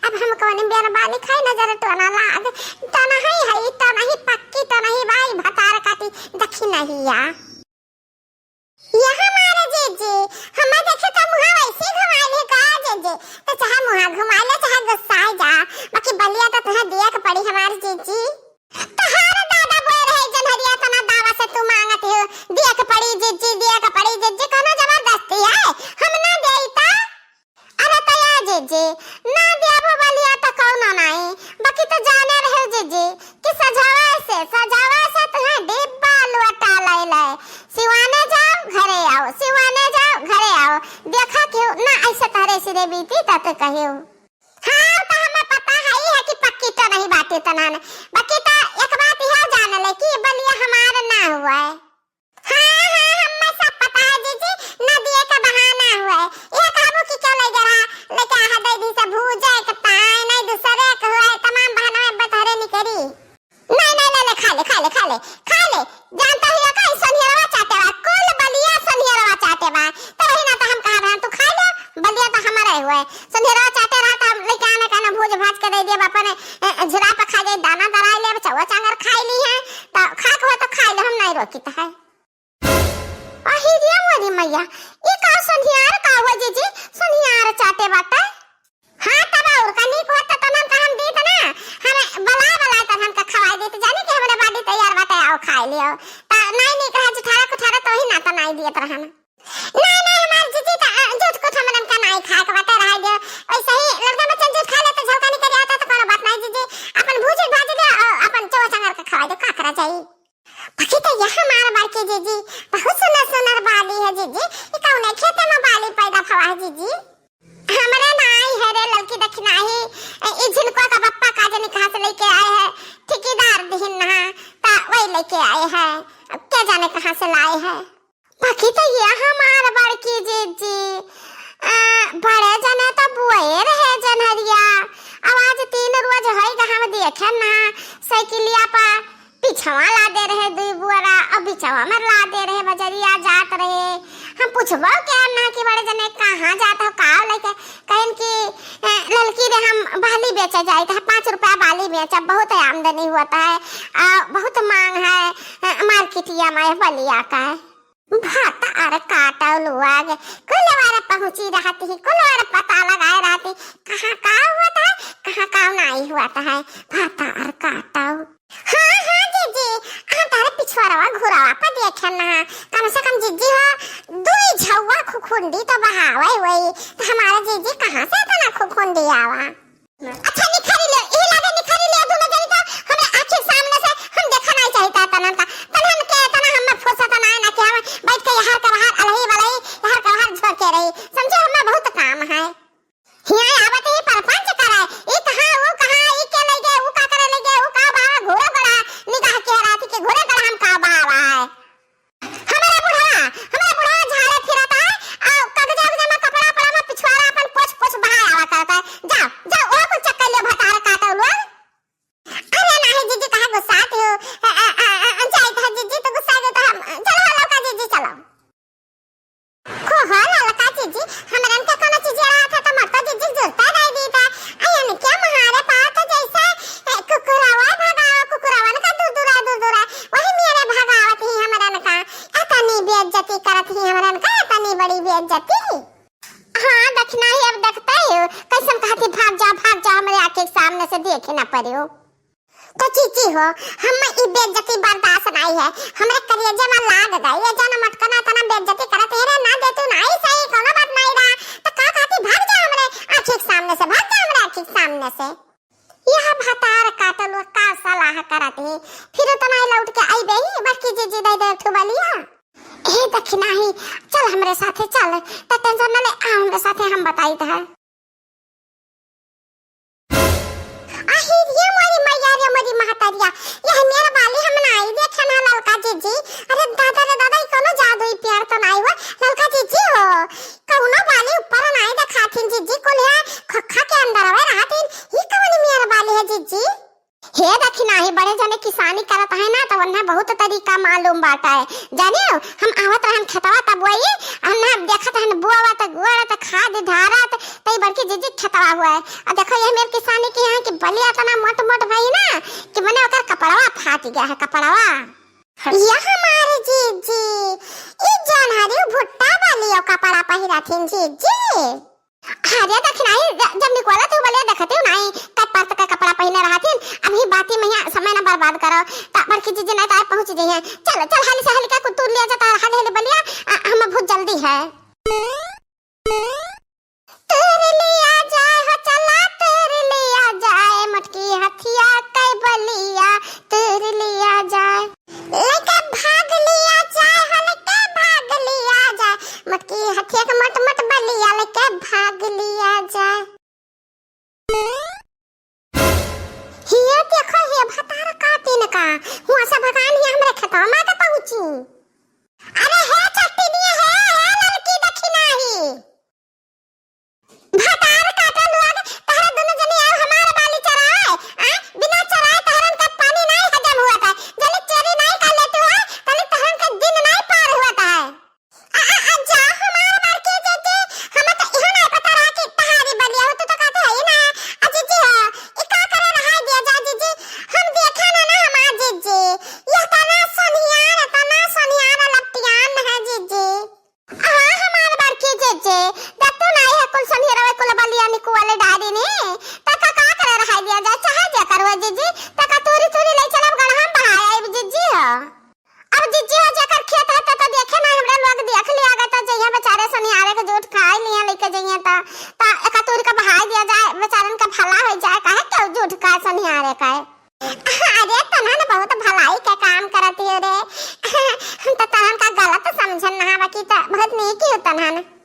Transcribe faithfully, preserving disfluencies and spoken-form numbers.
अब हम कौन मेहर बाली खाई, नजर टोना लाग। तो नहीं है, तो नहीं पक्की, तो नहीं भाई भतार काटी दखिनहिया। ये हमारे जीजी, हमें देखे तो मुँह वैसे ही घुमाए ले का जीजी? तो चाहे मुँह घुमा ले, चाहे गुस्सा जा, बाकी बलिया तो तुम्हें दिया के पड़ी हमारे जीजी। तोहार दादा बोए रहे जनहरिया, तना दावा से तू मांगत हो, दिया के पड़ी जीजी, दिया के पड़ी जीजी, कोनो जबरदस्ती है, हम ना देई ता? अरे तो या जीजी, ना देबो बलिया तो कौनो नाई, बाकी तो जाने रहे जीजी कि सजावे से, सजावे से तुम्हें डिब्बा लोटा ले ले, सिवाने जाओ, घरे आओ, सिवाने जाओ, घरे आओ, देखा क्यों ना ऐसे तहरे सिरे बीती तत कहियो। हाँ, तो हमें पता है ही है कि पक्की तो नहीं बाटे तनान। बाकी तो एक बात यह जान ले कि बलिया हमार ना हुआ है। हाँ, हाँ, हमें सब पता है जीजी, ना दिए का बहाना हुआ है। ये कहबो कि क्या ले गया, लेके आहा दे दी से भूजे के ताए, नहीं दूसरे के हुआ है, तमाम बहाना में बतहरे निकरी। नहीं, नहीं, ले, ले, खा ले, खा ले, खा ले, खा ले। जानता ही है का, ई सोनियरवा चाटे बा, कुल बलिया सोनियरवा चाटे बा। तो वही ना तो हम कहा रहे, तू खा ले, बलिया तो हमारे हुए। सोनियरवा चाटे रहा तो हम लेके आने का ना भूज भाज के दे दिया, अपन, ए, ए, झुरा पे खा जाए, दाना दराई ले, चौवा चांगर खाई ली है, तो खा के हो तो खा ले, हम नहीं रोकी तो है। अही रे मोरी मैया, ई का सोनियार का हुआ जीजी, सोनियार चाटे बाटे? हाँ, तब और का नीक होत त तनन का हम दीत ना, हम बला बला तनन का खवाई दीत, जाने कि हमरे बाडी तैयार बाटे, आओ खाई लियो। त नाई नीक रहा, जुठारा कुठारा तो ही ना त नाई दियत रहन। नाई, नाई, हमार जीजी त, अ, जूठ कुछ हमरन का नाई खाए के बाटे, रह दियो। वैसे ही लड़का बच्चन जूठ खा ले त झलका निकल जाता त कोनो बात नाई जीजी, अपन भूज भाज दे, अ, अपन चौवा चंगर का खवाई दे, का करा जाई? बाकी तो यह हमार बड़की जीजी, बहुत सुनर सुनर बाली है जीजी। ये कौने खेते में बाली पैदा भवा है जीजी? हमरे नाई है रे ललकी दखिनाही, ई झिनकुआ का बप्पा का जाने कहाँ से लेके आए हैं, ठेकेदार दिहिन ना, ता वही लेके आए हैं, अब क्या जाने कहाँ से लाए हैं। बाकी तो ये हमार बड़की जीजी, अ, बड़े जने तो बुए रहे जनहरिया, अब आज तीन रोज होई गा हम देखे ना, साइकिलिया पर पिछवा लादे रहे दुई बोरा, अउर बिचवा में लादे रहे, बजरिया जात रहे। हम पुछबो के ना कि बड़े जने कहाँ जात हो, का लेके? कहिन कि, "ए, ललकी रे, हम बाली बेचे जाइत है, पाँच रुपया बाली बेचे, बहुत आमदनी होत है, आ, बहुत मांग है, ए, मार्केटिया में बलिया का।" भतार काटल हुआ गे, कुलवार पहुँची रहती है, कुलवार पता लगाए रहती, कहाँ का हुआ था, कहाँ का नहीं हुआ था, भतार काटल। हाँ, हाँ, जीजी, आ तारे पिछवारवा घुरावा पर देखे ना, कम से कम जीजी हो, दुई झौवा खुखुंडी तो बहावे हुई, तो हमारे जीजी कहाँ से इतना खुखुंडी आवा? अच्छा, निखरी ले, ई लागे निखरी ले, दोनों जनी तो हमरे आँखी के सामने से हम देखा नहीं चाहिए था तनन का। तनन के इतना हमें फुर्सत ना है ना कि हम बैठ के यहाँ के बाहर अलही बलही, यहाँ के बाहर झोंके रही। समझो, हमें बहुत काम है। हियाँ आवत ही परपंच करे, ई कहाँ, ऊ कहाँ, ई के ले गए, ऊ का करे ले गए, ऊ का बाबा घूरो बड़ा निगाह के रात के घूरे बड़ा हम का बाबा है। हमारा बुढ़वा, हमारा बुढ़वा झाड़े फिरत है, आ कागजा उगजा में कपड़ा उपड़ा में पिछवाड़ा अपन पोछ पोछ बहाए आवा करत है। जाओ, जाओ, ओह कुल चक्कर लियो भतार काटो लोग। अरे नाही जीजी, कहाँ गुस्सात हो? अ, अ, अ, अ, जाइत है जीजी, तो गुस्सा गए तो हम, चलो लौका जीजी, चलो। को हो ललका जीजी, हमरन के कोनो चीज रहा था तो मत तो जीजी जुरता दे दी था। अयन क्या महारे पाओ तो जैसे, ए, कुकुरवा भगाओ, कुकुरवन का दुदुरा, दुदुरा, वही मेरे भगावत ही हमरन का। अतनी बेइज्जती करत ही हमरन का, अतनी बड़ी बेइज्जती। हाँ, दखिनाही, अब देखते ही हो, कैसन कहती, "भाग जाओ, भाग जाओ, हमरे आँखी के सामने से देखे ना पड़ियो।" तो चीची हो, हम ई बेइज्जती बर्दाश्त नहीं है, हमरे करेजे में लाग गई। ये जन मटकना इतना बेइज्जती करत है रे, ना दे तू नहीं सही, कोनो बात नहीं रहा, तो का कहती, "भाग जाओ हमरे आँखी के सामने से, भाग जाओ हमरे आँखी के सामने से।" यह भतार काटल वो का सलाह करत ही, फिर उतना ही लौट के आई बे ही, बड़की जीजी दे दे थू बलिया। हे दखिनाही, चल हमरे साथे चल, त tension न ले, आ हमरे साथे, हम बताइत है। अही रे मोरी मैया रे मोरी महतरिया, यह मेहर बाली हम नाई देखे ना ललका जीजी। अरे दादा रे दादा, ई कोनो जादुई प्यार तो नाई हुआ ललका जीजी हो। कौनो बाली ऊपर नाई देखाथिन जीजी, कुल है खोखा के अंदर वे रहथिन। ई कौन मेहर बाली है जीजी? हे दखिना अही बड़े जने किसानी करत है ना, त वन्हा बहुत तरीका मालूम बाटे। जाने हो, हम आवत रहन खेतवा तब वही, हम ना देखत रहन बुआवत, गोड़त, खाद ढारत, तई बड़की जिज्जी खेतवा हुआ है। और देखो, ये मेर किसानी की है कि बलिया इतना मोट मोट भई ना कि मने ओकर कपड़वा फाट गया है, कपड़वा। या हमारे जिज्जी, ई जौन हरी भुट्टा वाली ओ कपड़ा पहिरा थिन जिज्जी। अरे दखिनाई, ज-, जब निकोला तू बलिया देखते हो नाई, कत परत का कपड़ा पहिने रहथिन, अभी बाती में यहाँ समय ना बर्बाद करो, त बड़की जिज्जी नाई त आए पहुँच गई हैं। चल, चल, हाली से हाली का कुतूर लिया जाता, हाली हाली बलिया, अ, हम बहुत जल्दी है। तूर लिया जाए हो चला, तूर लिया जाए, मोटकी हथिया के बलिया, तूर लिया जाए। लेके भाग लिया जाए हो, लेके भाग लिया जाए, मोटकी हथिया के मोट मोट बलिया, लेके भाग लिया जाए। हिया देखो, हे भतार काटिन का, हुआ से भगान ही हमरे खेतवा में आके पहुँची। अरे हे चट्टिनिया, हे, हे ललकी दखिनाही। भतार काटल लोग, तहरा दुनो जनी आउ हमार बाली चराए, आ? बिना चराए तहरन का पानी नाई हजम हुआ था। जले चोरी नाई कर लेतू है, तले तहरन का दिन नाई पार हुआ था। आ, आ, आ, जा हमार बड़की जिज्जी, हमें तो इहो नाई पता रहा कि तहारी बलिया हो, तू तो कहते है ही ना। आ जिज्जी हो, ई का करे रहाई दिया जा जिज्जी, हम देखा ना ना हमार जिज्जी, यह तना सोनियार, तना सोनियार लपटियान है जिज्जी। हाँ, हमार बड़की जिज्जी, जब तू नाई है कुल सोनियरवे कुल बलिया निकुआले डारी ने, त का, का करे रहाई दिया जाए, चाहे जे करवा जिज्जी, त का तूरी, तूरी ले चलब गड़हा में बहाए आइब जिज्जी हो। अब जिज्जी हो जेकर खेत है त, त देखे ना हमरा लोग देख लिया गए त जइया बेचारे सोनियारे के जूठ खाए लिया लेके जइया त, त एका तूरी का बहाए दिया जाए, बेचारन का भला हो जाए, काहे के जूठ खाए सोनियारे का है। अरे तनहन बहुत भलाई के काम करत हियो रे। हम तो तनहन का गलत समझन ना, बाकी तो बहुत नीक ही हो तनहन।